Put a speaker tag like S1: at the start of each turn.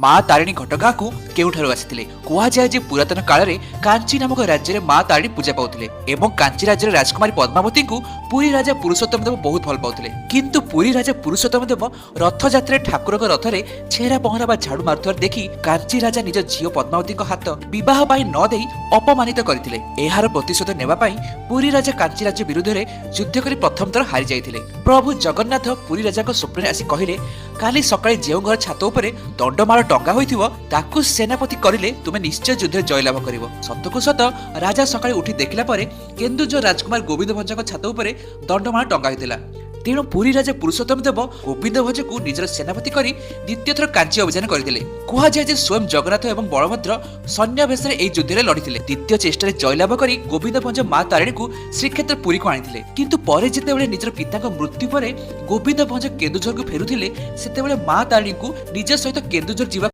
S1: ମା ତାରିଣୀ ଘଟଗାଁକୁ କେଉଁଠାରୁ ଆସିଥିଲେ? କୁହାଯାଏ ଯେ ପୁରାତନ କାଳରେ କାଞ୍ଚି ନାମକ ରାଜ୍ୟରେ ମା ତାରିଣୀ ପୂଜା ପାଉଥିଲେ ଏବଂ କାଞ୍ଚି ରାଜ୍ୟର ରାଜକୁମାରୀ ପଦ୍ମାବତୀଙ୍କୁ ପୁରୀ ରାଜା ପୁରୁଷୋତ୍ତମ ଦେବ ବହୁତ ଭଲ ପାଉଥିଲେ। କିନ୍ତୁ ପୁରୀ ରାଜା ପୁରୁଷୋତ୍ତମ ଦେବ ରଥଯାତ୍ରାରେ ଠାକୁରଙ୍କ ରଥରେ ଛେରା ପହଁରା ବା ଝାଡୁ ମାରୁଥିବାର ଦେଖି କାଞ୍ଚି ରାଜା ନିଜ ଝିଅ ପଦ୍ମାବତୀଙ୍କ ହାତ ବିବାହ ପାଇଁ ନ ଦେଇ ଅପମାନିତ କରିଥିଲେ। ଏହାର ପ୍ରତିଶୋଧ ନେବା ପାଇଁ ପୁରୀ ରାଜା କାଞ୍ଚି ରାଜ୍ୟ ବିରୁଦ୍ଧରେ ଯୁଦ୍ଧ କରି ପ୍ରଥମ ଥର ହାରି ଯାଇଥିଲେ। ପ୍ରଭୁ ଜଗନ୍ନାଥ ପୁରୀ ରାଜାଙ୍କ ସ୍ୱପ୍ନରେ ଆସି କହିଲେ, କାଲି ସକାଳେ ଯେଉଁ ଘର ଛାତ ଉପରେ ଦଣ୍ଡମାଳ ଟଙ୍ଗା ହୋଇଥିବ, ତାକୁ ସେନାପତି କରିଲେ ତୁମେ ନିଶ୍ଚୟ ଯୁଦ୍ଧରେ ଜୟଲାଭ କରିବ। ସତକୁ ସତ ରାଜା ସକାଳେ ଉଠି ଦେଖିଲା ପରେ କେନ୍ଦୁଝର ରାଜକୁମାର ଗୋବିନ୍ଦ ଭଞ୍ଜଙ୍କ ଛାତ ଉପରେ ଦଣ୍ଡମାଳ ଟଙ୍ଗା ହୋଇଥିଲା। ତେଣୁ ପୁରୀ ରାଜା ପୁରୁଷୋତ୍ତମ ଦେବ ଗୋବିନ୍ଦ ଭଞ୍ଜକୁ ନିଜର ସେନାପତି କରି ଦ୍ୱିତୀୟ ଥର କାଞ୍ଚି ଅଭିଯାନ କରିଥିଲେ। କୁହାଯାଏ ଯେ ସ୍ୱୟଂ ଜଗନ୍ନାଥ ଏବଂ ବଳଭଦ୍ର ସୈନ୍ୟବେଶରେ ଏହି ଯୁଦ୍ଧରେ ଲଢ଼ିଥିଲେ। ଦ୍ୱିତୀୟ ଚେଷ୍ଟାରେ ଜୟଲାଭ କରି ଗୋବିନ୍ଦ ଭଞ୍ଜ ମା ତାରିଣୀଙ୍କୁ ଶ୍ରୀକ୍ଷେତ୍ର ପୁରୀକୁ ଆଣିଥିଲେ। କିନ୍ତୁ ପରେ ଯେତେବେଳେ ନିଜର ପିତାଙ୍କ ମୃତ୍ୟୁ ପରେ ଗୋବିନ୍ଦ ଭଞ୍ଜ କେନ୍ଦୁଝରକୁ ଫେରୁଥିଲେ, ସେତେବେଳେ ମା ତାରିଣୀଙ୍କୁ ନିଜ ସହିତ କେନ୍ଦୁଝର ଯିବା